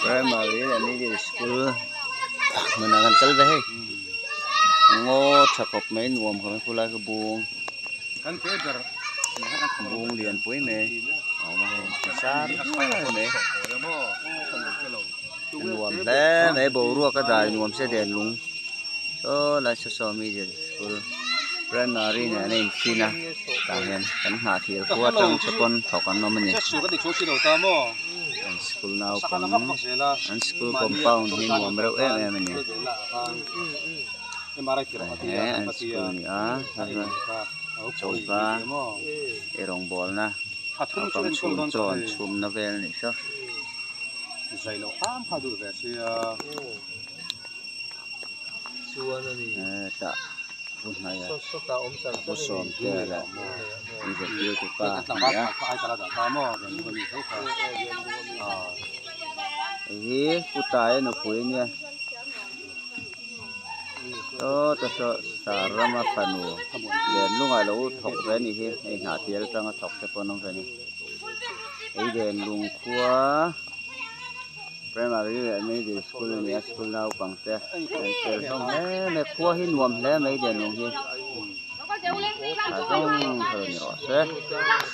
Primary leh middle school hmunah kan kal ve hei ngaw tha khawp mai nuam khawp mai khulai kha bung bung lian pui mai a awm a hei sar nuai mai a nuam hle mai boruak a dai nuam se den lung saw lai saw saw middle school primary nen a infin a tah hian kan nghah thil khua atang te pawn thawk an awm a ni an school naupang an school compound hi nuam reuh em em a ni he an school a ni a choka eirawngbawl na naupang chhum chaw an chhum na vel a nih saw. Hetah pu hnaia pu sawmte leh an zirtirtu pa a ni a hei hi pu taia nupui a nia saw ta saw sarama fanu lenlungah lo thawk ve a nih hi hei hnahtial atanga thawk te pawh an awm ve a ni hei lenlung khua. Primary leh middle school a ni a school naupang te an fel hlawm hle mai khua hi nuam hle mai denlung hi a zawng zawng ni rawh se.